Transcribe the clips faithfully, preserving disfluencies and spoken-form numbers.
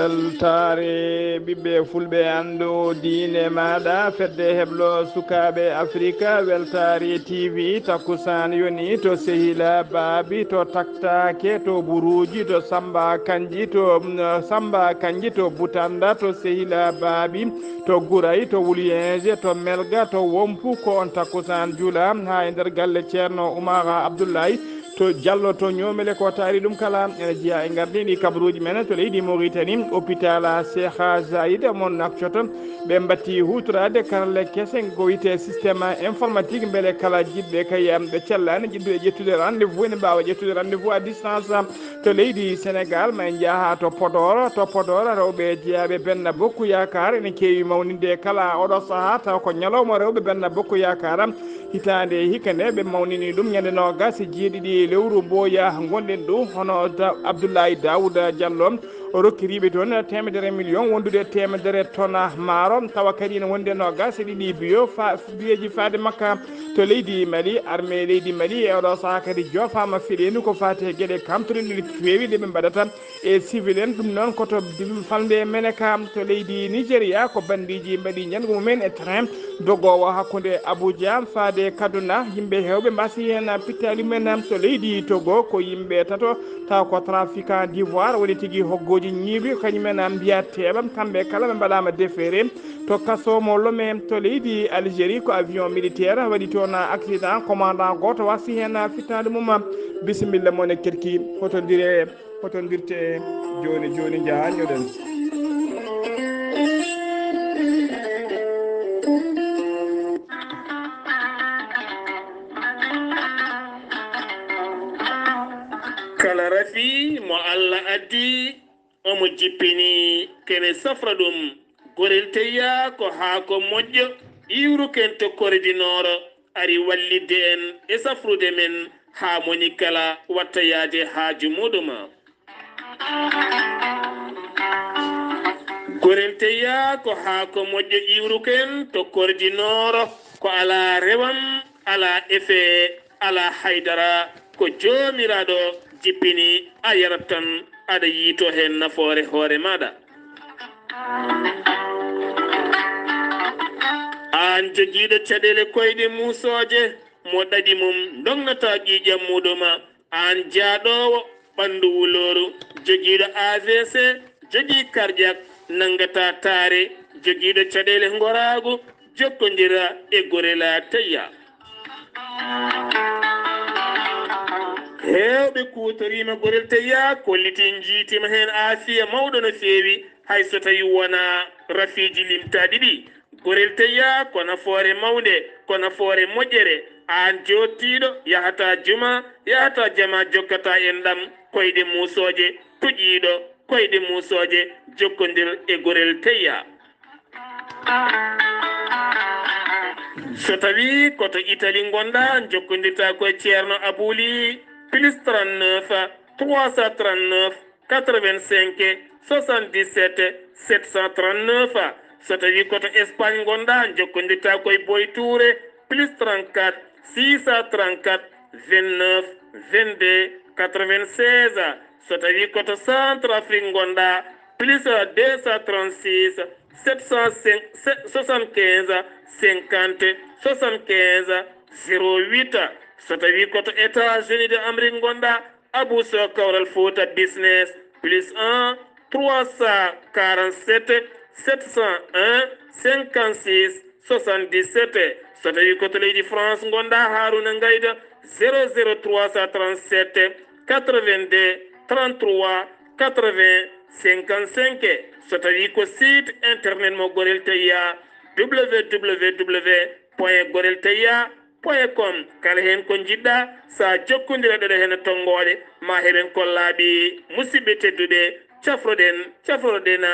Weltaare ɓiɓɓe fulɓe, anndu diine maaɗa, fedde heblo sukaaɓe Afrika, weltaare T V, takkusaan yoni to Sehila Baabi, to Taktaake, to Buruuji, to Samba Kanji, to, mm, Samba Kanji, to Butanda, to Sehila Baabi, to Guray, to Wulyenje, to Melga, to Wompu, ko on takkusaan jula haa e nder galle Ceerno Umar Abdullahi. To Jallo, to Ñoomele, ko taari ɗum kala ene jeyaa e ngardiiɗi kabaruuji men to leydi Mauritanie. Hôpital Cheikh Zayed mo Nouakchott, ɓe mbatti huutoraade karale kese ko wiyetee système informatique, mbele kala jiɗɓe kay ɓe cellani jiɗɓe ƴettude rendez-vous, ene mbaawa ƴettude rendez-vous à distance. To leydi Sénégal, ma en njaha to Podor. To Podor, rewɓe jeyaaɓe Benno Bokk Yaakaar ene keewi mawninde kala oɗo sahaa, taw ko ñalawma rewɓe Benno Bokk Yaakaar. Hitaande hikka nde ɓe mawnini ɗum ñande noogas e jeeɗiɗi lewru mbooya ngonɗen ɗo, hono Da-, Abdoulaye Daouda Diallo, o rokkiriiɓe toon teemedere million wondude e teemedere tona maaro, tawa kadi ene wondi e noogas e ɗiɗi biyo fa-, biyeeji faade makka to leydi Mali. Armée leydi Mali e oɗo sahaa kadi joofaama feɗeendu ko faati e geɗe kamtorinɗe no feewi ɗe ɓe mbaɗata e civil en. Ɗum noon ko to falnde Meneka to leydi Nigeria, ko bandiiji mbaɗi njanngu mumen e train dogoowo hakkunde Abuja faade Kaduna. Yimɓe heewɓe mbasi heen pittaali mumen to leydi Togo, ko yimɓe tato, taw ko trafiquant d'ivoire woni tigi hoggooji ñiibi, kañumen mbiya teeɓa. Kamɓe kala ɓe mbaɗaama defeere to kaso mo Lomé to leydi Algérie. Ko avion militaire waɗi toon accident, commandant gooto wasi heen fittaandu mum. Bisimilla mon e kerki, hotondire, hotondirte jooni jooni, njaha ñoɗen. Kala rafi mo Allah addi, omo jippini kene safra ɗum. Gorel teyya ko haako moƴƴo, iwruken to Kore du Nord, ari wallitde en e safrude men haa moni kala watta yaade haaju muɗum. Gorel teyya ko haako moƴƴo, iwruken to Kore du Nord, ko alaa rewam, alaa effet, alaa haydara, ko Joomiraaɗo jippini, a yarat tan, aɗa yiito heen nafoore hoore maaɗa. Aan jogiiɗo caɗeele koyɗe muusooje, mo ɗaɗi mum ndognataa ƴiiƴam muɗum, aan jaaɗoowo ɓanndu wulooru, jogiiɗo A V C, jogii cardiaque, nanngata taare, jogiiɗo caɗeele ngoraagu, jokkondira e Gorel Teyya. Heewɓe kuutoriima Gorel Teyya, kollitii njiitiima heen aafiya mawɗo no feewi, hay so tawii wonaa rafiiji limtaaɗi ɗi. Gorel Teyya ko nafoore mawnde, ko nafoore moƴƴere. Aan jooɗtiiɗo, yahataa juma, yahataa jama, jokkataa enɗam, koyɗe muusooje, tuƴiiɗo, koyɗe muusooje, jokkondir e Gorel Teyya. So tawii ko to Italie ngonɗaa, njokkondirtaa ko e Ceerno Abuli, plus trente-neuf, trois cent trente-neuf, quatre-vingt-cinq, soixante-dix-sept, sept cent trente-neuf. So tawii ko to Espagne ngonɗaa, njokkondirtaa ko e Boy Touré, plus trente-quatre, six cent trente-quatre, vingt-neuf, vingt-deux, quatre-vingt-seize. So tawii ko to Centrafrique ngonɗaa, plus deux cent trente-six, sept cent cinq, soixante-quinze, cinquante, soixante-quinze, zéro huit. So tawii ko to États-Unis de Amérique ngonɗaa, Abou Sow Kawral Fouta Business, plus un, trois cent quarante-sept, sept cent un, cinquante-six, soixante-dix-sept. So tawii ko to leydi France ngonɗaa, Haruna Ngayda, zéro zéro trois cent trente-sept, quatre-vingt-deux, trente-trois, quatre-vingts, cinquante-cinq. So tawii ko site internet mo Gorel Teyya, W W W point gorel teyya point com. Kala heen ko njiɗɗaa, so a jokkondira ɗoɗo heen e tonngoode, ma heɓen ko laaɓi. Musidɓe tedduɓe, cafroɗen, cafroɗen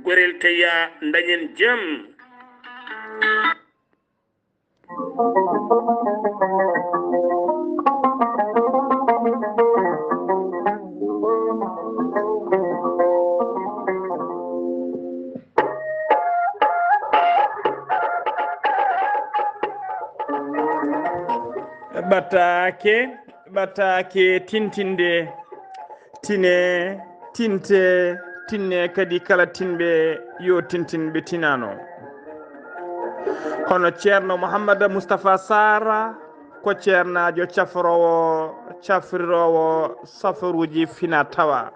Gorel Teyya, ndañen jam. Ɓattaake, ɓattaake tintinde, tine, tinte, tinne kadi kala tinɓe yo tintin ɓe tinano. Hono Ceerno Mouhammad Moustapha Sarr ko ceernaajo cafroowo, cafriroowo safaruuji fina tawa.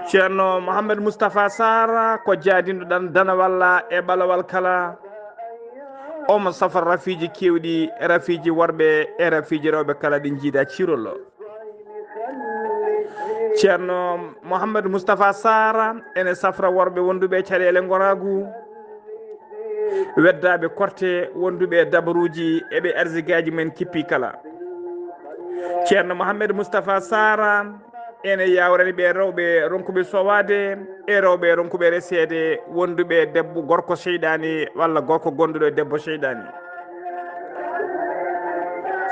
Ceerno Mouhammad Moustapha Sarr ko jaadinɗo ɗan danawalla e ɓalawal kala. Omo safra rafiiji keewɗi, rafiiji worɓe e rafiiji rewɓe kala ɗi jiida cirol. Ceerno Mouhammad Moustapha Sarr ene safra worɓe wonduɓe e caɗeele ngoraagu, weddaaɓe korte wonduɓe e dabaruuji e ɓe arsigaaji men kippi kala. Ceerno Mouhammad Moustapha Sarr ene yawrani ɓe rewɓe ronkuɓe sowaade e rewɓe ronkuɓe reseede wonduɓe e debbo gorko seyɗaani walla gorko gonduɗo e debbo seyɗaani.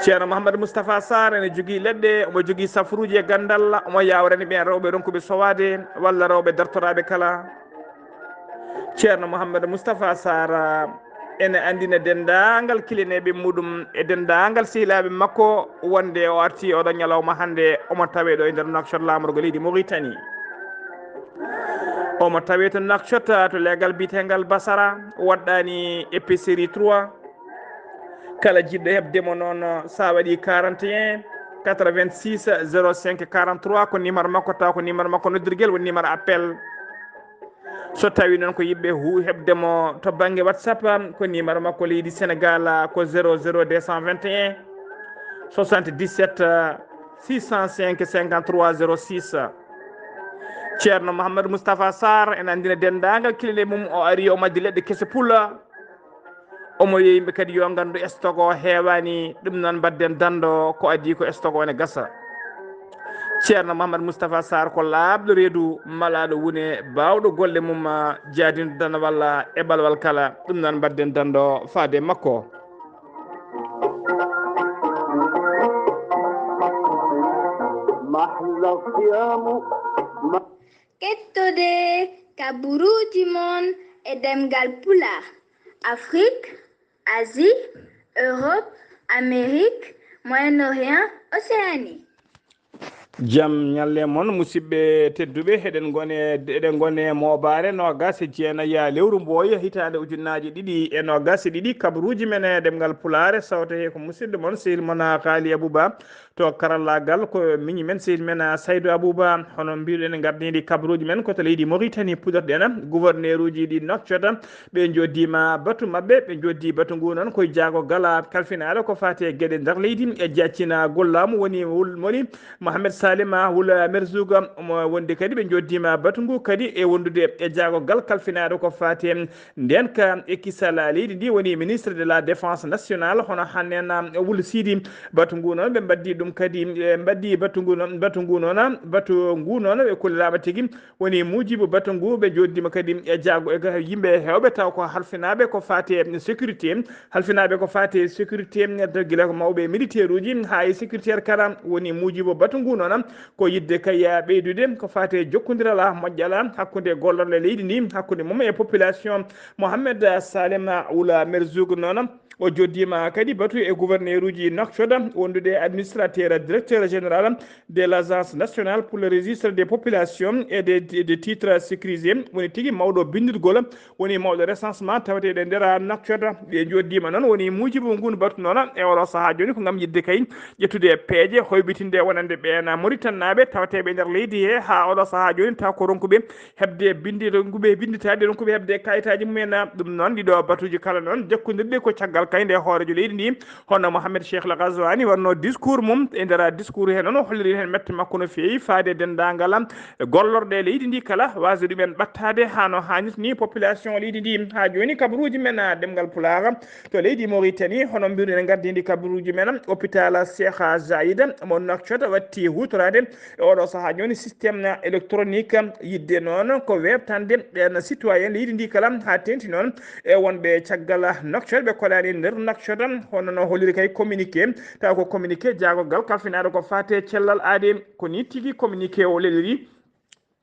Ceerno Mouhammad Moustapha Sarr ene jogii leɗɗe, omo jogii safruuji e ganndal, omo yawrani ɓeen rewɓe ronkuɓe sowaade walla rewɓe dartoraaɓe kala. Ceerno Mouhammad Moustapha Sarr ene anndina denndaangal kilineeɓe muɗum e denndaangal sehilaaɓe makko wonde o artii oɗo ñalawma hannde, omo tawee ɗo e nder Nouakchott, laamorgo leydi Mauritanie. Omo tawee to Nouakchott, to leegal biyeteengal Basara, waɗɗaani épicerie trois, kala jiɗɗo heɓde mo noon, so a waɗi quarante et un quatre-vingt-six zéro cinq quarante-trois, ko numéro makko, taw ko numéro makko noddirgel, woni numéro appel. So tawi noon ko yiɗɓe hu-, heɓde mo to bannge WhatsApp, ko numéro makko leydi Sénégal, ko zéro zéro deux cent vingt et un soixante-dix-sept six cent cinq cinquante-trois zéro six. Ceerno Mouhamadou Moustapha Sarr ene anndina denndaangal kilineeɓe mum, o ari, o maddi leɗɗe kese pula. Omo wiya yimɓe kadi yo nganndu stock o heewaani, ɗum noon mbaɗden danndo ko adii ko stock o ne gasa. Ceerno Mouhamadou Moustapha Sarr ko laaɓɗo reedu, malaaɗo wune, baawɗo golle mum, jaadinɗo danawalla e balwal kala. Ɗum noon mbaɗden danndo faade makko. Mahla siyamu. Kettode kaburuuji mon e ɗemngal Pulaar, Afrik, Asie, Europe, Amérique, Moyen-Orient, Océanie. Jam ñalle mon, musidɓe tedduɓe, eɗen ngone, eɗen ngone moobaare noogas e jeenayi lewru mbooya hitaande ujunnaaje ɗiɗi e noogas e ɗiɗi, kabaruuji men e ɗemngal Pulaar, sawte he ko musidɗo mon, sehil mon, Haali Abuba. To karallaagal ko miñi men, sehil men, ah, Saydou Abouba. Hono mbiruɗen, gardiniiɗi kabaruuji men ko to leydi Mauritanie puɗɗorɗen. Gouverneur uji ɗi Nouakchott, ɓe njoddiima batu maɓɓe, ɓe njoddi batu ngu noon koye jaago gala kalfinaaɗo ko faati e geɗe nder leydi e jaccinagol laamu woni wul-, woni Mohamed Salima Wula Merzoug. Omo wondi kadi ɓe njoddiima batu ngu kadi e wondude e jaago gal kalfinaaɗo ko faati e Ndeen ka e kisal leydi ndi woni ministre de la défense nationale, hono Hannen Wul Sidi. Batu ngu noon ɓe mbaddi ɗum kadi, ɓe mbaddi batu ngu noon, batu ngu noon, batu ngu noon ɓe kolliraama tigi. Woni muujibu batu ngu ɓe njooddima kadi e jaago e ga-, yimɓe heewɓe taw ko halfinaaɓe ko faati e sécurité, halfinaaɓe ko faati e sécurité, gila ko mawɓe militaire uji haa e sécuritaire kala. Woni muujibu batu ngu noon ko yidde kay ɓeydude ko faati e jokkondiral moƴƴal hakkunde gollorɗe leydi ndi, hakkunde mum e population. Mohamed Salem Wula Merzoug noon, o joddiima kadi batu e gouverneur uji Nouakchott, wondude administrateur directeur général de l'Agence nationale pour le registre des populations et des, des titres sécurisés, woni tigi mawɗo binnditgol, woni mawɗo recensement taweteeɗo e nder Nouakchott. Ɓe joddiima noon, woni muujibu ngun batu noon e oɗo sahaa jooni ko ngam yidde kay ƴettude peeje hoyɓitinde wonande ɓeen Mauritanie naaɓe taweteeɓe e nder leydi he haa oɗo sahaa jooni taw ko ronkuɓe heɓde binndi, ronkuɓe binnditaaɗi, ronkuɓe heɓde kayitaaji mumen. Ɗum noon, ɗiɗo batuuji kala noon jokkondirɗi ko caggal kay nde hooreejo leydi ndi, hono Mohamed Cheikh Al Ghazouani, waɗno discours mum. E nder discours he noon, o holliri heen mette makko no feewi faade e denndaangal gollorɗe leydi ndi kala, waasde ɗumen ɓattaade haa no haanirta ni population leydi ndi. Haa jooni, kabaruuji men, ah, ɗemngal Pulaar to leydi Mauritanie, hono mbiruɗen gardindi kabaruuji men, hôpital Cheikh Zayed mo Nouakchott watti huutoraade e oɗo sahaa jooni système électronique, yidde noon ko weeɓtande ɓeen citoyen leydi ndi kala, haa teeŋti noon e wonɓe caggal Nouakchott ɓe koɗaani nder Nouakchott. Hono no holliri kay communiqué, taw ko communiqué jaagogal kalfinaaɗo ko faati e cellal aadee. Ko ni tigi communiqué o leliri.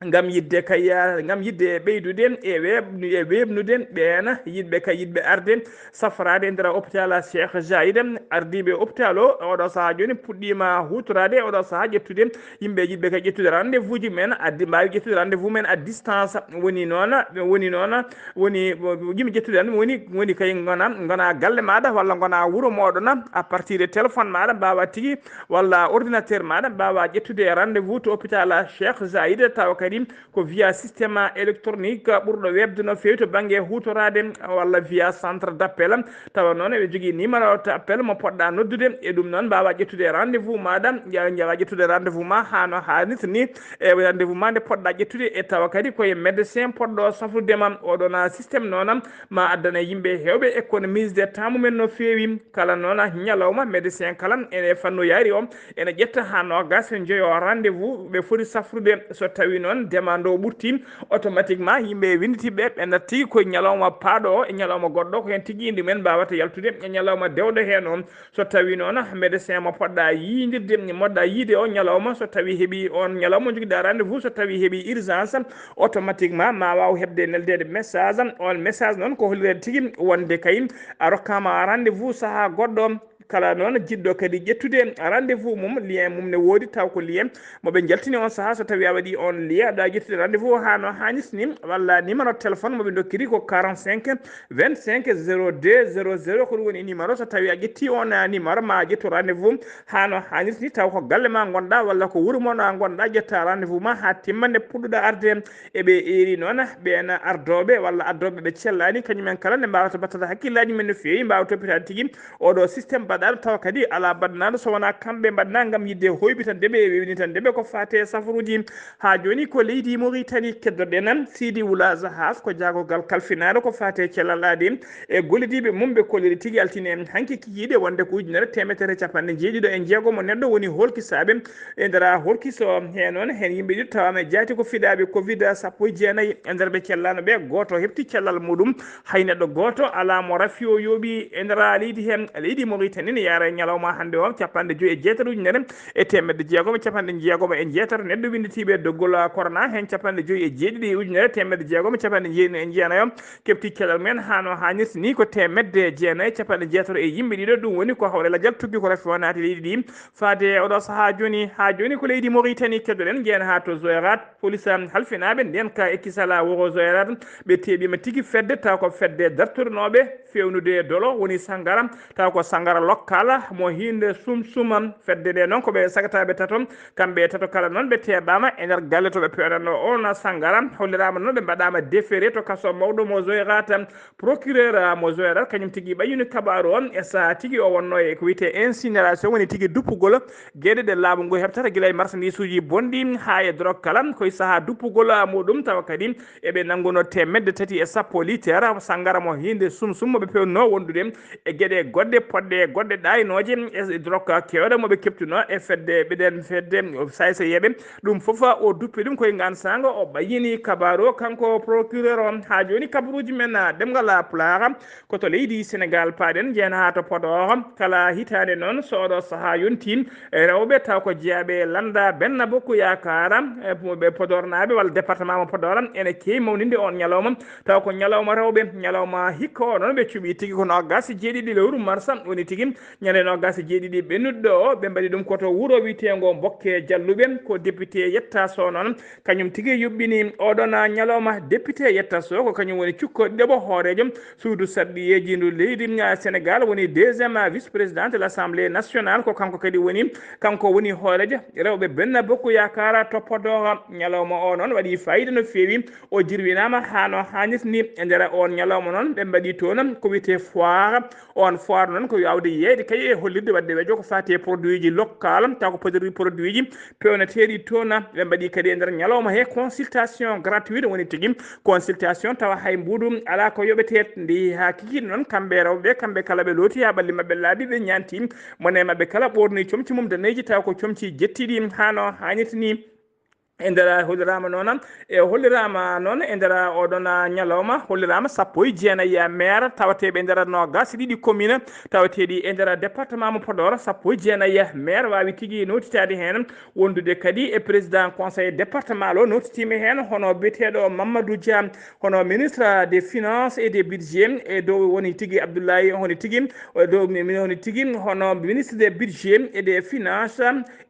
ngam yiɗde kay, ngam yiɗde ɓeydude e weeɓ-, e weeɓnude ɓeen yiɗɓe kay, yiɗɓe arde safraade e nder hôpital Cheikh Zayed. Ardiiɓe hôpital o, oɗo sahaa jooni puɗɗiima huutoraade, oɗo sahaa ƴettude yimɓe yiɗɓe kay ƴettude rendez-vous ji men, addi mbaawi ƴettude rendez-vous men à distance. Woni noon, woni noon, woni yimɓe ƴettude rendez-vous, woni, woni kay ngona, ngona galle maaɗa walla ngona wuro mooɗon, à partir de téléphone maaɗa mbaawa tigi walla ordinateur maaɗa mbaawa ƴettude rendez-vous to hôpital Cheikh Zayed, tawa kadi ko via système électronique ɓurɗo weeɓde no feewi to bannge huutoraade, walla via centre d'appel. Tawa noon eɓe njogii numéro to appel mo poɗɗa noddude. E ɗum noon mbaawa ƴettude rendez-vous maaɗa, mbaawa ƴettude rendez-vous ma haa no haanirta ni. E rendez-vous ma nde poɗɗa ƴettude, e tawa kadi ko e médecin poɗɗo safrude ma. Oɗon système noon ma addana yimɓe heewɓe économise de temps mumen no feewi. Kala noon ñalawma, médecin kala ene fannoyaari o ene ƴetta haa noogaas e njoyo rendez-vous ɓe foti safrude. So tawi noon demande o ɓurti, automatiquement yimɓe winnditiiɓe ɓe natti ko ñalawma paaɗo o e ñalawma goɗɗo, ko heen tigi inde men mbaawata yaltude e ñalawma dewɗo heen o. So tawi noon médecin mo poɗɗa yiidirde, moɗɗa yiide o ñalawma, so tawi heɓi on ñalawma jogiɗa rendez-vous, so tawi heɓi urgence, automatiquement ma waaw heɓde neldeede message. On message noon ko hollireede tigi wonde kay a rokkama rendez-vous sahaa goɗɗo. Kala noon jiɗɗo kadi ƴettude rendez-vous mum, lien mum ne woodi, taw ko lien mo ɓe njaltini on sahaa. So tawi a waɗi on lien, aɗa ƴettude rendez-vous haa no haanirta ni, walla numéro téléphone mo ɓe ndokkiri ko quarante-cinq vingt-cinq zéro deux zéro zéro, ko ɗum woni numéro. So tawi a ƴetti on, ah, numéro, ma a ƴettu rendez-vous haa no haanirta ni, taw ko galle ma ngonɗa walla ko wuro mon a ngonɗa, ƴetta rendez-vous ma haa timma nde puɗɗuɗa arde. E ɓe eeri noon ɓeen ardooɓe walla ardooɓe ɓe cellaani, kañumen kala nde mbaawata battata hakkillaaji men no feewi, mbaawa toppitaade tigi oɗo système mbaɗaaɗo, tawa kadi alaa baɗnaaɗo so wonaa kamɓe mbaɗnaa ngam yiɗde hoybitande ɓe e wewnitande ɓe ko faati e safaruuji. Haa jooni ko leydi Mauritanie keddoɗen, Sidi Wula Zahas ko jaagogal kalfinaaɗo ko faati e cellal aadi e gollidiiɓe mum, ɓe kolliri tigi altine hanki kikiiɗe wonde ko ujunere teemedere capanɗe jeeɗiɗo e jeegom neɗɗo woni holkisaaɓe e nder holkiso. Heen noon, heen yimɓe ɗiɗo tawaama e jaati ko fiɗaaɓe covid sappo e jeenayi. E nder ɓe cellaano ɓe, gooto heɓti cellal muɗum. Hay neɗɗo gooto alaa mo rafi o yooɓi e nder leydi heen. Leydi Mauritanie ne yaara e ñalawma hannde o capanɗe joyi e jeetati ujunere e teemedde jeegom e capanɗe jeegom e jeetati neɗɗo winnditiiɓe doggol corona, heen capanɗe joyi e jeeɗiɗi ujunere teemedde jeegom e capanɗe jeenayi e jeenayo keɓti cellal mumen haa no haanirta ni, ko teemedde jeenayi e capanɗe jeetati e yimɓe ɗiɗo. Ɗum woni ko hawre lajal tuggi ko rafi o naati leydi ndi. Faade e oɗo sahaa jooni, haa jooni ko leydi Mauritanie keddoɗen, njeyen haa to Zoirat. Police halfinaaɓe ndeen ka e kisala wuro Zoirat, ɓe teeɓiima tigi fedde, taw ko fedde dartorinooɓe feewnude dolo, woni sangara, taw ko sangara lokkal mo hiinde sumsuma. Fedde nde noon ko ɓe sagataaɓe tato, kamɓe tato kala noon ɓe teeɓaama e nder galle to ɓe peewnatnoo oon sangara. Holliraama noon ɓe mbaɗaama déféré to kaso mawɗo mo Zoirat. Procureur mo Zoirat kañum tigi ɓayyini kabaaru o e sahaa tigi o wonnoo e ko wiyetee incinération, woni tigi duppugol geɗe ɗe laamu ngu heɓtata gila e marchandise uji bonɗi haa e drogue kala, koye sahaa duppugol muɗum, tawa kadi eɓe nanngunoo teemedde tati e sappo litere sangara mo hiinde sumsum mo ɓe peewnunoo wondude e geɗe goɗɗe poɗɗe e goɗɗe ɗaaynooje e drogue keewɗe mo ɓe keɓtunoo e fedde, ɓeɗen fedde saysayeeɓe. Ɗum fof o duppi ɗum koye ngaan saanga, o ɓayyini kabaaru o, kanko procureur o. Haa jooni kabaruuji men, ah, ɗemngal Pulaar, ko to leydi Senegaal paaɗen, njeyen haa to Podor. Kala hitaande noon, so oɗo sahaa yontii, e rewɓe taw ko jeyaaɓe e lannda Benno Bokk Yaakaar, e ɓe Podornaaɓe walla département mo Podor, ene keewi mawninde oon ñalawma. Taw ko ñalawma rewɓe, ñalawma hikka o noon ɓe cuɓii tigi ko noogaas e jeeɗiɗi lewru mars, woni tigi ñande noogaas e jeeɗiɗi ɓennuɗo o, ɓe mbaɗi ɗum ko to wuro wiyeteengo Mbokke Jalluɓe, ko député Yetta Sow noon, kañum tigi yuɓɓini oɗon ñalawma. Député Yetta Sow ko kañum woni cukko ɗiɗaɓo hooreejo suudu sarɗiyeeji ndu leydi, ah, Sénégal, woni deuxième vice-président de l'Assemblée nationale, ko kanko kadi woni, kanko woni hooreejo rewɓe Benno Bokk Yaakaar to Podor. Ñalawma o noon waɗi fayida no feewi, o jirwinaama haa no haanirta ni. E nder oon ñalawma noon ɓe mbaɗi toon ko wiyetee foire. Oon foire noon ko waawde yeeyde kay e hollirde waɗde wejo ko faati e produit ji local, taw ko produit, produit ji peewneteeɗi toon. Ɓe mbaɗi kadi e nder ñalawma he consultation gratuite, woni tigi consultation tawa hay mbuuɗu alaa ko yoɓetee. Nde yehi haa kikiiɗe noon, kamɓe rewɓe, kamɓe kala ɓe looti haa ɓalli maɓɓe laaɓi, ɓe ñaanti. Mone maɓɓe kala ɓoorni comci mum daneeji, taw ko comci jettiɗi haa no haanirta ni. E nder holliraama noon, e holliraama noon e nder oɗon ñalawma, holliraama sappo e jeenayi maire tawateeɓe e nder noogaas e ɗiɗi commune tawateeɗi e nder département mo Podor, sappo e jeenayi maire waawi tigi notitaade heen, wondude kadi e président conseil départemental o notitiima heen, hono biyeteeɗo Mamadou Dia, hono ministre des finances et des budgets, e dow woni tigi Abdoulaye, woni tigi, e dow mi, mi, woni tigi, hono ministre des budgets et des finances,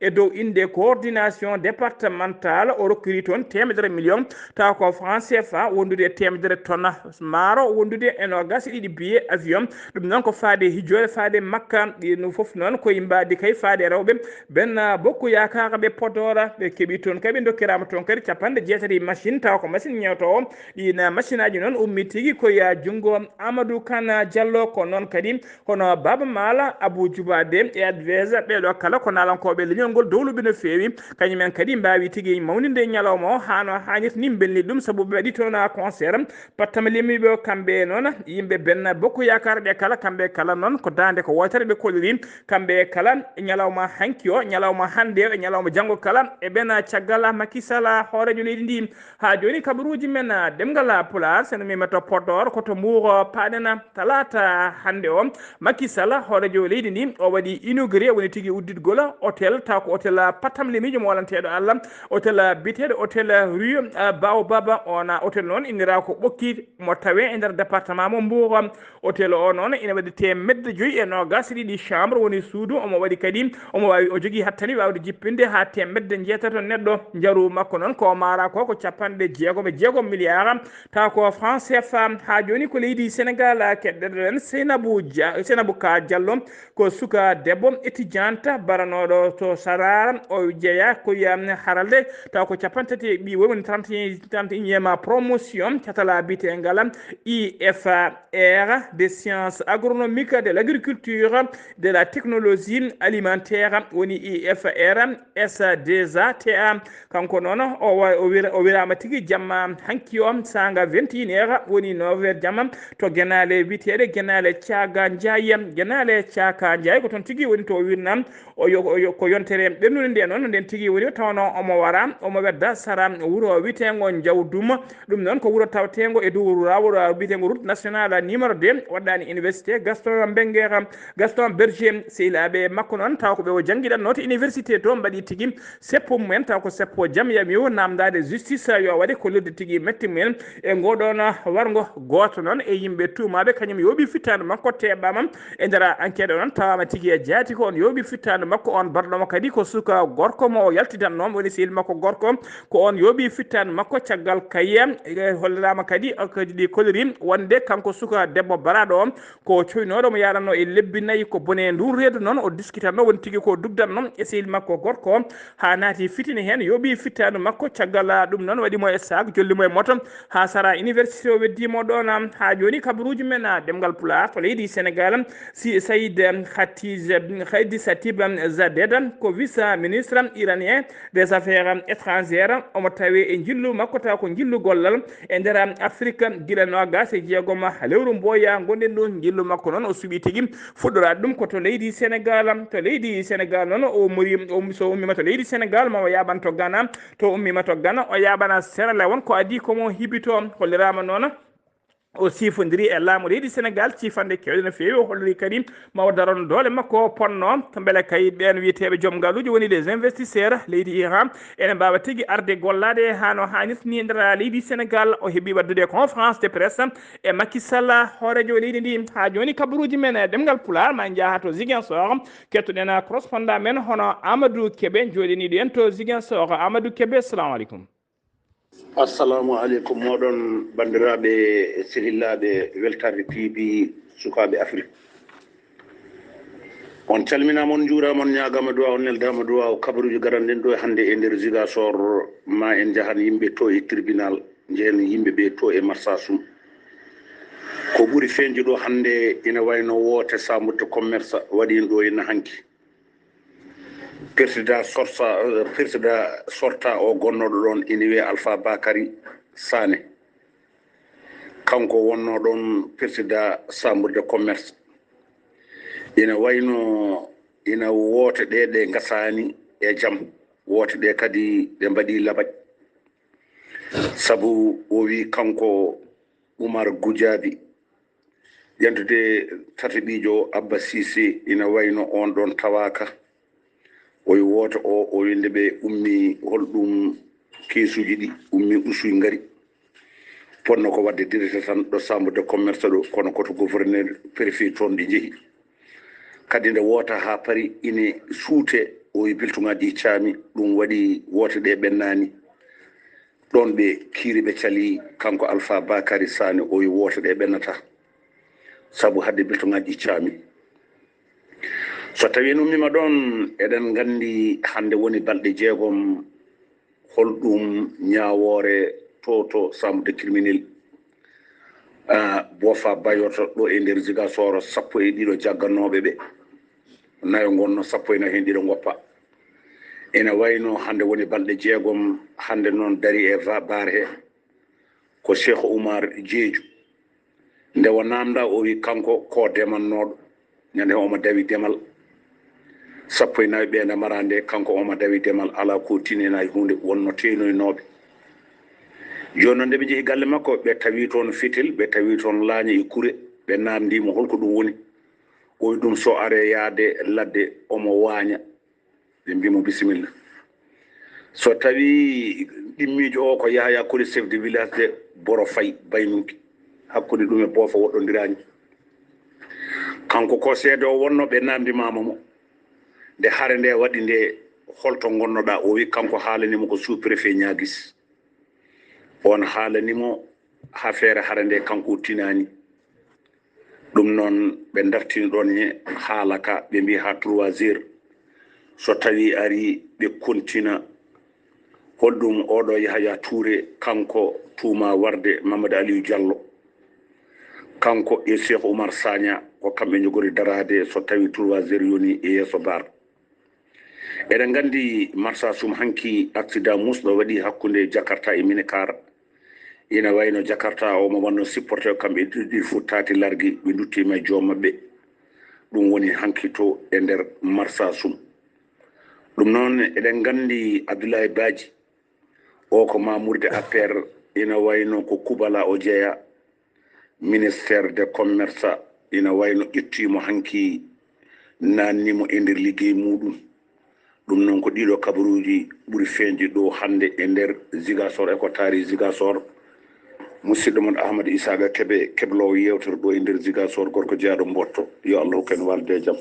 e dow innde coordination départementale, o rokkiri toon teemedere million, tawa ko franc C F A, wondude e teemedere tonnes maaro, wondude e noogaas e ɗiɗi billet avion. Ɗum noon ko faade hijjoore, faade Makka, ɗum fof noon ko e mbaadi kay faade rewɓe Benno Bokk Yaakaar ɓe Podor, ɓe keɓi toon kay, ɓe ndokkiraama toon kadi capanɗe jeetati machine, tawa ko machine ñeewtoowo. Ɗiin machine aji noon ummii tigi ko e junngo Amadou Kane Diallo, ko noon kadi hono Baaba Maal, Abou Djouba Dé e Advez, ɓeeɗo kala ko naalankooɓe leñol ngol dowluɓe no feewi. Kañum en kadi mbaawi tigi mawninde ñalawma o haa no haanirta ni, mbelni ɗum, sabu ɓe mbaɗi toon concert. Pattam lemiiɓe o, kamɓe noon, yimɓe Benno Bokk Yaakaar ɓe kala, kamɓe kala noon ko daande ko wootere ɓe kolliri. Kamɓe kala, ñalawma hanki o, ñalawma hannde o, e ñalawma janngo kala, e ɓen caggal Macky Sall, hooreejo leydi ndi. Haa jooni, kabaruuji men, ah, ɗemngal Pulaar, so en mbiima to Podor, ko to Mbuur, ah, paaɗen, ah, talaata hannde o. Macky Sall, hooreejo leydi ndi, o waɗi inauguré, woni tigi udditgol hôtel, taw ko hôtel, ah, pattam lemiijo mo walanteeɗo Allah, hôtel, ah, biyeteeɗo hôtel, ah, rue, ah, Baobab. On, ah, hôtel noon inndiraa ko Ɓokki, mo tawee e nder département mo Mbuur. Hôtel o noon ina waɗi teemedde joyi e noogaas e ɗiɗi chambre, woni suudu. Omo waɗi kadi, omo waawi, o jogii hattani waawde jippinde haa teemedde njeetato neɗɗo. Njaru makko noon ko o maaraa ko, ko capanɗe jeegom e jeegom milliards, tawa ko franc C F A. Haa jooni ko leydi Senegaal keɗoɗen. Seynabou Dia, Seynabou Ka Diallo ko suka debbo étudiante baranooɗo to Sarara. O jeyaa ko e haralde, tawa ko capanɗe tati e ɗiɗi, woni trente et un, trente et unième promotion, catala biyeteengal I F R, des sciences agronomiques, de l'agriculture, de la technologie alimentaire, woni I F R S deux A T A. Kanko noon, o wa-, o wira-, o wiraama tigi jamma hanki o, saanga vingt et une heures, woni neuf heures jamma, to Genaale biyeteeɗe Genaale Caaga Njaay. Genaale Caaga Njaay ko toon tigi woni to o wirnaa. O yo-, o yo-, ko yontere ɓennude nde noon, nden tigi woni o tawno omo wara, omo wedda sara wuro wiyeteengo Njawduma. Ɗum noon ko wuro tawteengo e dow laawol biyeteengo route nationale numéro deux, waɗɗaani université Gaston Berger, Gaston Berger. Sehilaaɓe makko noon, taw ko ɓe o janngiɗannoo to université to, mbaɗi tigi seppo mumen, taw ko seppo jam yami o naamndaade justice yo waɗe kollirde tigi metti mumen e ngoo ɗoon warngo. Gooto noon e yimɓe tuumaaɓe, kañum yooɓi fittaandu makko, teɓaama e nder enquête o noon, tawaama tigi e jaati ko on yooɓi fittaandu makko. On barɗomo kadi ko suka gorko mo o yaltidanno, woni sehil makko gorko, ko on yooɓi fittaandu makko. Caggal kayye, e holliraama kadi, kadi ɗi kolliri wonde kanko suka debbo baraaɗo o, ko coynooɗo mo yaranno e lebbi nayi, ko bone ndun reedu noon o diskitanno, woni tigi ko dugdanno e sehil makko gorko, haa naati fitini heen, yooɓi fittaandu makko. Caggal ɗum noon waɗi mo e saak, jolli mo e moto, haa sara université o weddii mo ɗoon. Haa jooni kabaruuji men, ah, ɗemngal Pulaar to leydi Senegaal, si Saïd, ah, Khatij, ah, Khaïd Satib, ah, Zaded ko vice ministre iranien des affaires étrangères, omo tawee e njillu makko, tawa ko njillu gollal e nder Afrique, gila noogaas e jeegom lewru Mboya ngonɗen ɗo. Njillu makko noon o suɓii tigi fuɗɗoraade ɗum ko to leydi Senegaal. To leydi Senegaal noon o ummori, o ummi, so ummiima to leydi Senegaal ma o yaaɓan to Ghana. To ummiima to Ghana o yaaɓana Sierra Leone, ko adii ko mo hibito. Holliraama noon o siifondiri e laamu leydi Senegaal, ciifanɗe keewɗe no feewi. O holliri kadi ma o daron doole makko o ponno, to mbele kay ɓeen wiyeteeɓe joom ngaluuji, woni les investisseurs leydi Iran, ene mbaawa tigi arde gollaade haa no haanirta ni e nder leydi Senegaal. O heɓi waɗdude conférence de presse e Macky Sall, hooreejo leydi ndi. Haa jooni kabaruuji men e ɗemngal Pulaar ma en njaha to Ziguinchor, kettoɗen correspondant men hono Amadou Kébé, jooɗiniiɗo en to Ziguinchor. Amadou Kébé, assalamu aleykum. Assalamu aleykum mooɗon, banndiraaɓe sehilaaɓe Weltaare T V, sukaaɓe Afrik. On calminaama, on njuuraama, on ñaagaama duwaaw, on neldaama duwaaw. Kabaruuji garanɗen ɗo hannde e nder Ziguinchor, ma en njahan yimɓe to e tribunal, njehen yimɓe ɓe to e Marsassoum. Ko ɓuri feeñde ɗo hannde ina wayno woote Chambre de Commerce waɗiino ɗo e nahanki. Président sorsa, président sorta o gonnooɗo ɗoon ina wiyee Alpha Bakary Sané. Kanko wonnoo ɗoon président Chambre de Commerce. Ina wayno ina woote ɗe, ɗe ngasaani e jam. Woote ɗe kadi ɗe mbaɗii labaj. Sabu o wi kanko Umar Gujaabi, yantude tataɓiijo o Abba Sise, ina wayno on ɗon tawaaka. O wi wooto o, o wi nde ɓe ummi, holɗum keesuuji ɗi ummi usuy ngari. Ponno ko waɗde direct tan ɗo chambre de commerce ɗo, kono koto gouverneur, préfet toon ɗi njehi. Kadi nde woota haa pari ine suute, o wi biltuŋaaji ɗi caami, ɗum waɗi woote ɗe ɓennaani. Ɗoon ɓe kiiri ɓe cali, kanko Alpha Bakary Sané, o wi woote ɗe ɓennata. Sabu hadde biltuŋaaji ɗi caami. So tawii en ummiima ɗoon, eɗen nganndi hannde woni balɗe jeegom, holɗum ñaawoore to, to chambre de criminel, ah, Boofa Bayoto ɗo e nder Ziguinchor, sappo e ɗiɗo jagganooɓe ɓe, nayo ngonno, sappo e nayo heen ɗiɗo ngoppa. Ina wayno hannde woni balɗe jeegom, hannde noon dari e va-, baar he, ko Cheikh Oumar Diédhiou. Nde o naamnda, o wi kanko ko demannooɗo. Ñande omo dawi demal. Sappo e nayo ɓe nde mara nde, kanko omo dawi demal, alaa ko tinina e huunde, wonno teenoynooɓe. Jooni noon nde ɓe njehi galle makko, ɓe tawi toon fetel, ɓe tawi toon laaña e kure, ɓe naamndii mo holko ɗum woni. O wi ɗum so are yaade ladde omo waaña. Ɓe mbii mo bisimilla. So tawii ɗimmiijo o ko Yahaya Koli, chef de village de Boro Faye, Baynunki, hakkunde ɗum e Boofa woɗɗondiraani. Kanko ko seede o wonno, ɓe naamndimaama mo. Nde hare nde waɗi nde, holto ngonnoɗaa? O wi kanko haalani mo ko sous-préfet Niaguis. On haalani mo haa feere hare nde kanko o tinaani. Ɗum noon ɓe dartini ɗoon he haala ka, ɓe mbii haa trois heures. So tawii arii, ɓe kontina. Holɗum oɗo Yahaya Touré, kanko tuuma warde Mamadou Aliou Diallo, kanko e Cheikh Oumar Sagna, ko kamɓe njogori daraade so tawii trois heures yoni e yeeso baar. Eɗen nganndi Marsasum hanki, accident musɗo waɗi hakkunde Jakarta e minicar. Ina wayno Jakarta o mo wonno supporter kamɓe ɗiɗi fof taati largi, ɓe nduttiima e joom maɓɓe. Ɗum woni hanki to e nder Marsasum. Ɗum noon eɗen nganndi Abdoulaye Badji, o ko mamurde A P R, ina wayno ko Kubala o jeya, ministère de commerce, ina wayno ƴettiimo hanki, naanni mo e nder liggey muuɗum. Ɗum noon ko ɗiɗo kabaruuji ɓuri feeñde ɗo hannde e nder Ziguinchor e ko taari Ziguinchor. Musidɗo mon Ahmad Isaaga Kebe, kebloowo yeewtere ɗo e nder Ziguinchor, gorko jeyaaɗo Mbootto. Yo Allah hokku en waalde e jam.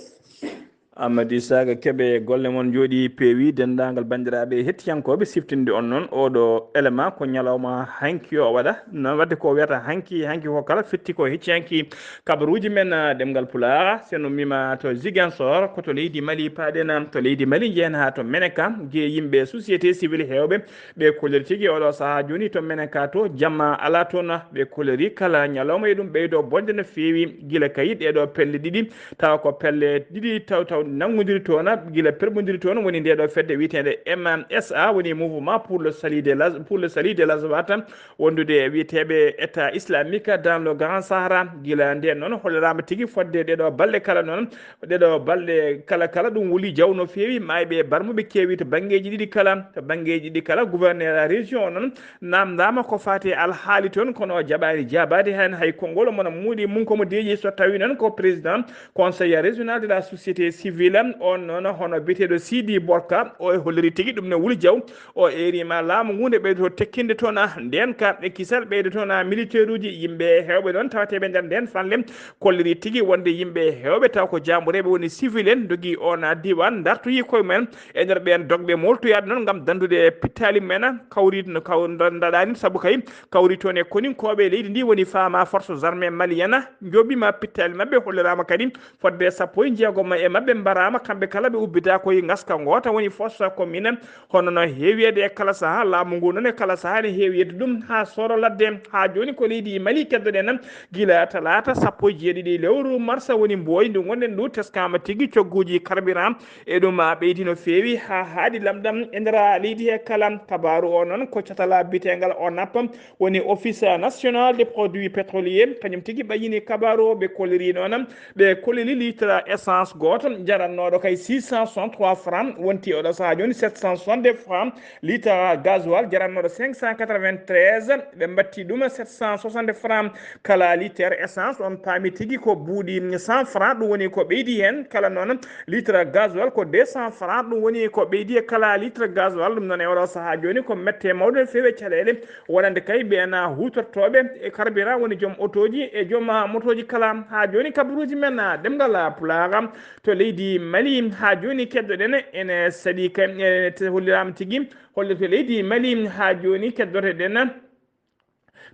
Amadou Isaga Kebe, golle mon njooɗi peewi. Denndaangal banndiraaɓe hettiyankooɓe, siftinde on noon, oɗo élément ko ñalawma hanki o waɗa. Noon waɗde ko wiyata hanki, hanki ko kala fetti ko hecci hanki kabaruuji men, ah, ɗemngal Pulaar. So en ummiima to Ziguinchor, ko to leydi Mali paaɗen, to leydi Mali njehen haa to Meneka, nge yimɓe société civile heewɓe ɓe kolliri tigi oɗo sahaa jooni to Meneka to, jamma alaa toon, ɓe kolliri kala ñalawma e ɗum ɓeydo bonde no feewi, gila kay ɗeɗo pelle ɗiɗi, tawa ko pelle ɗiɗi taw taw nanngondiri toon, gila perɓondiri toon woni nde ɗo fedde wiyeteende M S A, woni Mouvement pour le Salut de la, pour le Salut de l'Azawat, wondude e wiyeteeɓe État islamique dans le Grand Sahara. Gila ndeen noon holliraama tigi fodde ɗeɗo balɗe kala noon, ɗeɗo balɗe kala kala ɗum wuli jaw no feewi, maayɓe e barmuɓe keewi to banngeeji ɗiɗi kala, to banngeeji ɗiɗi kala. Gouverneur région o noon naamndaama ko faati e alhaali toon, kono o jaɓaani jaabaade heen hay konngol, mona muuɗi mum ko mo deeƴi. So tawii noon ko président conseil régional de la société civile, on noon hono biyeteeɗo Sidi Borka, o e holliri tigi ɗum ne wuli jaw, o eeriima laamu ngu nde ɓeydoto tekkinde toon, ah, ndeen ka e kisal ɓeydo toon, ah, militaire uji, yimɓe heewɓe noon tawateeɓe nder ndeen fanle, kolliri tigi wonde yimɓe heewɓe taw ko jaambureeɓe woni civil en, ndogi on, ah, diiwaan, ndartoyi koye mumen e nder ɓeen dogɓe moltoyaade noon ngam danndude pittaali mumen, ah, kawri no kaw-, nda-, ndaɗaani, sabu kay kawri toon e koninkooɓe leydi ndi woni faama forces armées maliennes, njooɓiima pittaali maɓɓe, holliraama kadi fodde sappo e jeegom e maɓɓe mbaraama, kamɓe kala ɓe ubbita koye ngaska ngoota woni fosse commune. Hono no heewiyeede e kala sahaa, laamu ngu noon e kala sahaa ene heewiyeede ɗum haa sooro ladde. Haa jooni ko leydi Mali keddoɗen, gila talaata sappo e jeeɗiɗi lewru marsa woni mbooy ndu ngonɗen ndu, teskaama tigi cogguuji carburant. E ɗum, a, ɓeydi no feewi haa haaɗi lamɗam e nder leydi he kala. Kabaaru o noon ko catal biteengal ONAP, woni Office National des Produits Pétroliers, kañum tigi ɓayyini kabaaru o. Ɓe kolliri noon, ɓe kolliri litre essence gooto jarannooɗo kay six cent soixante-trois francs, wonti oɗo sahaa jooni sept cent soixante-deux francs. Litre gasoil jarannooɗo cinq cent quatre-vingt-treize, ɓe mbatti ɗum sept cent soixante francs kala litre essence. On paami tigi ko buuɗi cent francs, ɗum woni ko ɓeydi heen. Kala noon litre gasoil ko deux cents francs, ɗum woni ko ɓeydi e kala litre gasoil. Ɗum noon e oɗo sahaa jooni ko mette mawɗo no feewi e caɗeele, wonande kay ɓeen huutortooɓe e carburant, woni joom otooji e joom motooji kala. Haa jooni kabaruuji men, ɗemngal Pulaar, to leydi Mali, haa jooni keddoɗen ene saɗi kay, e te-, holliraama tigi, holle to leydi Mali, haa jooni keddotoɗen.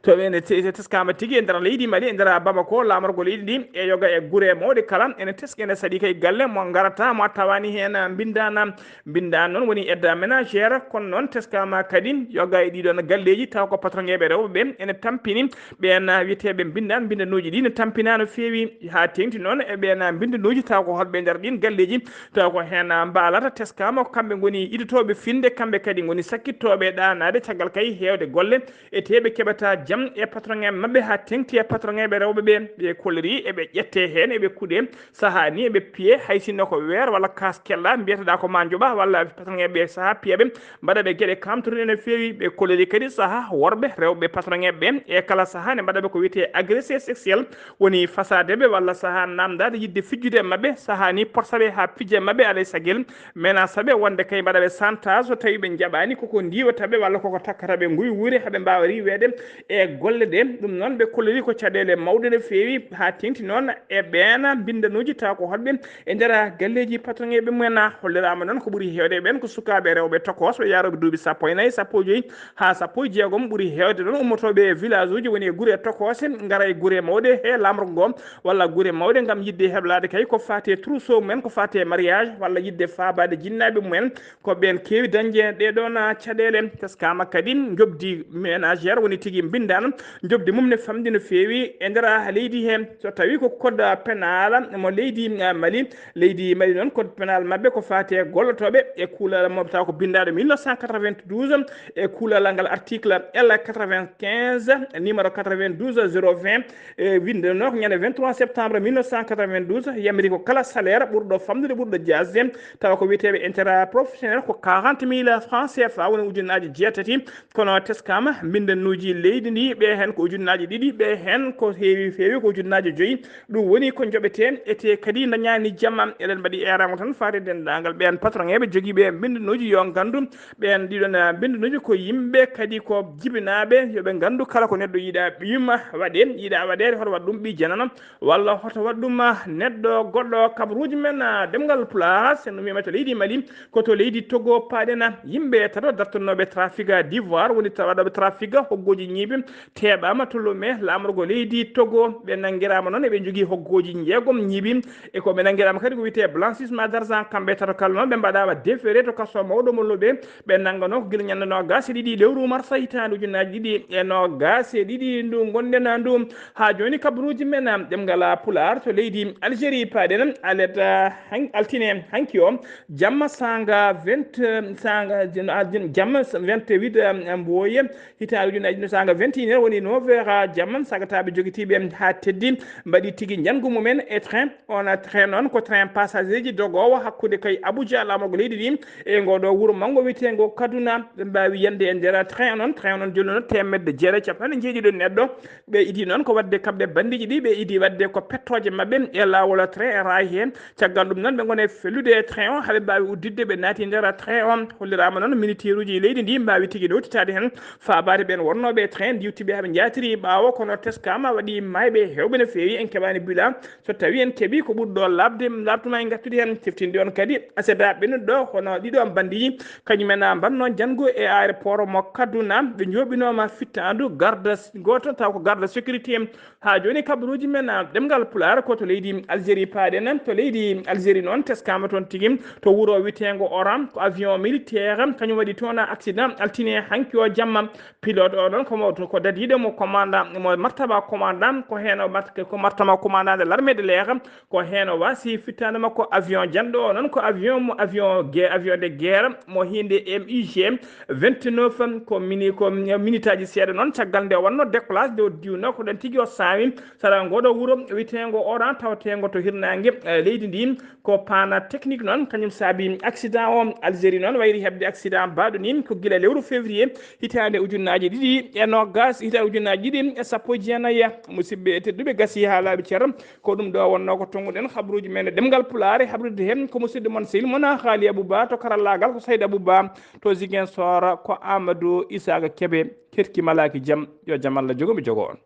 To ene te-, te-, teskaama tigi e nder leydi Mali, e nder Bamako, laamorgo leydi ndi, e yoga e gure mawɗe kala, ene teski, ene saɗi kay galle mo ngarata, mo a tawaani heen mbindaana. Mbindaana noon woni aide ménagère, kono noon teskaama kadi yoga e ɗiɗon galleeji, taw ko patronŋeeɓe rewɓe ɓe ene tampini. Ɓeen wiyeteeɓe mbindaana, mbindanuuji ɗi ne tampinaa no feewi, haa teeŋti noon e ɓeen mbindanuuji, taw ko holɓe nder ɗiin galleeji, taw ko heen mbaalata. Teskaama ko kamɓe ngoni idotooɓe finde, kamɓe kadi ngoni sakkittooɓe ɗaanaade, caggal kay heewde golle, e tee ɓe keɓata jam e patron en maɓɓe, haa teeŋti e patron en ɓe rewɓe ɓe. Ɓe kolliri eɓe ƴette heen, eɓe kuɗe, sahaa ni eɓe piye, hay sinno ko weer walla kaas kella, mbiyataɗaa ko ma njoɓa, walla patron en ɓe sahaa piya ɓe, mbaɗa ɓe geɗe kamtoɗe no feewi. Ɓe kolliri kadi sahaa worɓe, rewɓe patron en ɓe, e kala sahaa ne mbaɗa ɓe ko wiyetee agressé sexuel, woni fasaade ɓe walla sahaa namdaade yiɗde fijjude e maɓɓe, sahaa ni porsa ɓe haa pijja e maɓɓe alay sagel. Menace ɓe wonde kay mbaɗa ɓe chantage so tawi ɓe njaɓaani koko ndiwata ɓe walla koko takkata ɓe nguy wuuri haa ɓe mbaawa riiweede e golle ɗe. Ɗum noon ɓe kolliri ko caɗeele mawɗe no feewi, haa teeŋti noon e ɓeen mbindanuuji, taw ko holɓe e nder galleeji patronŋeeɓe mumen. Holliraama noon ko ɓuri heewde e ɓeen ko sukaaɓe rewɓe tokosɓe yaarooɓe duuɓi sappo e nayi, sappo e joyi haa sappo e jeegom, ɓuri heewde noon ummotooɓe e village uji, woni e gure tokose, ngara e gure mawɗe he laamorgo ngo, walla gure mawɗe ngam yiɗde heblaade kay ko faati e trousseau mumen, ko faati e mariage, walla yiɗde faabaade jinnaaɓe mumen. Ko ɓeen keewi dañde ɗee ɗoon caɗeele. Teskaama kadi njoɓdi ménagère, woni tigi mbindaana, njoɓdi mum ne famɗi no feewi e nder leydi he. So tawi ko code pénal mo leydi, ah, Mali, leydi Mali noon, code pénal maɓɓe ko faati e gollotooɓe e kuulal mo taw ko binndaaɗo mille neuf cent quatre-vingt-douze, e kuulal ngal article L quatre-vingt-quinze, numéro quatre-vingt-douze zéro vingt, e winndenooko ñande vingt-trois septembre mille neuf cent quatre-vingt-douze, yamiri ko kala salaire ɓurɗo famɗude, ɓurɗo jaasde, tawa ko wiyeteeɓe intérêt professionnel ko quarante mille francs C F A, woni ujunnaaji jeetati. Kono teskaama mbinndanuuji leydi ndi, ɓe heen ko ujunnaaji ɗiɗi, ɓe heen ko heewi feewi ko ujunnaaji joyi. Ɗum woni ko njoɓetee, etee kadi dañaani jamma. Eɗen mbaɗi eeraango tan faade denndaangal ɓeen patronŋeeɓe jogiiɓe mbinndanuuji, yo nganndu ɓeen ɗiɗon, ah, mbinndanuuji ko yimɓe kadi ko jibinaaɓe, yo ɓe nganndu kala ko neɗɗo yiɗa ɓiyum waɗe, yiɗa waɗeede, hoto waɗ ɗum ɓii janano, walla hoto waɗ ɗum, ah, neɗɗo goɗɗo. Kabaruuji men, ah, ɗemngal Pulaar, sen no mbiyata leydi Mali, ko to leydi Togo paaɗen. Yimɓe tato dartannooɓe trafic d'ivoire, woni ta-, waɗooɓe trafic hoggooji ñiibi, teeɓaama to Lomé, laamorgo leydi Togo. Ɓe nanngiraama noon, eɓe njogii hoggooji njeegom ñiibi, e ko ɓe nanngiraama kadi ko wiyetee blanchissement d'argent. Kamɓe tato kala noon, ɓe mbaɗaama déféré to kaso mawɗo mo Lomé. Ɓe nannganoo ko gila ñande noogaas e ɗiɗi lewru marsa hitaande ujunnaaji ɗiɗi e noogaas e ɗiɗi ndu ngonɗen ndu. Haa jooni kabaruuji men, ɗemngal Pulaar, to leydi Algérie paaɗen. Alet, ah, han-, altine hanki o, jamma saanga vingt, saanga, ah, jamma vingt-huit, ah, mboye, hitaande ujunnaaji ɗiɗi saanga vingt et un heures, woni neuf heures jamma, sagataaɓe jogitiiɓe haa teddi mbaɗi tigi njanngu mumen e train. On train noon ko train passager ji dogoowo hakkunde kay Abuja, laamorgo leydi ndi, e ngoo ɗoo wuro manngo wiyeteengo Kaduna. Ɓe mbaawi yande e nder train noon, train noon jolluno teemedde jeetati e capanɗe njeeɗiɗo neɗɗo. Ɓe idii noon ko waɗde kaɓde banndiiji ɗi, ɓe idii waɗde ko pettooje maɓɓe e laawol train e raay heen. Caggal ɗum noon, ɓe ngoni e fellude e train o, haa ɓe mbaawi udditde, ɓe naati nder train o. Holliraama noon, miniteeruuji leydi ndi mbaawi tigi nowtitaade heen faabaade ɓeen wonnooɓe e train, diwtiiɓe haa ɓe njaatiri ɓaawo, kono teskaama waɗi maayɓe heewɓe no feewi. En keɓaani bilan, so tawii en keɓii ko ɓuri ɗo laaɓde, laaɓtuma en ngattude heen. Ciftinɗe on kadi, asedaa ɓennuɗo ɗo, hono ɗiɗo banndiiji, kañum en, ah, mbannoo njanngu e aéroport mo Kaduna, ɓe njooɓinooma fittaandu garde gooto, taw ko garde sécurité. Haa jooni kabaruuji men, ah, ɗemngal Pulaar, ko to leydi Algérie paaɗen. To leydi Algérie noon, teskaama toon tigi, to wuro wiyeteengo Oran, ko avion militaire, kañum waɗi toon accident altine hanki o jamma. Pilote o noon ko mo Ko dadiiɗo mo commandant, mo martaba commandant, ko heen o mart-, ko martaba commandant de l'armée de l'air, ko heen o waasi fittaande makko avion janɗo o noon, ko avion mo, avion gue-, avion de guerre mo hiinde M I G vingt-neuf, ko mini-, ko minitaaji seeɗa noon, caggal nde o waɗno décollage, nde o diwno, ko ɗon tigi o saawi sara ngoɗo wuro wiyeteengo Oran, taweteengo to hirnaange, eh, leydi ndi. Ko panne technique noon, kañum saabi accident o. Algérie noon wayri heɓde accident baaɗo ni, ko gila lewru février hitaande ujunnaaji ɗiɗi e nogas, hitaande ujunnaaji ɗiɗi e sappo e jeenayi. Musidɓe tedduɓe, gasi haa laaɓi cer. Ko ɗum ɗo wonno ko tonnguɗen habruuji men e ɗemngal Pulaar, habrude heen ko musidɗo mon, sehil mon, Haali Abou Ba, to karallaagal ko Sayd Abou Ba, to Ziguinchor ko Amadou Isaka Kebe. Ketki malaaki jam, yo jam Allah jogo mi jogo on.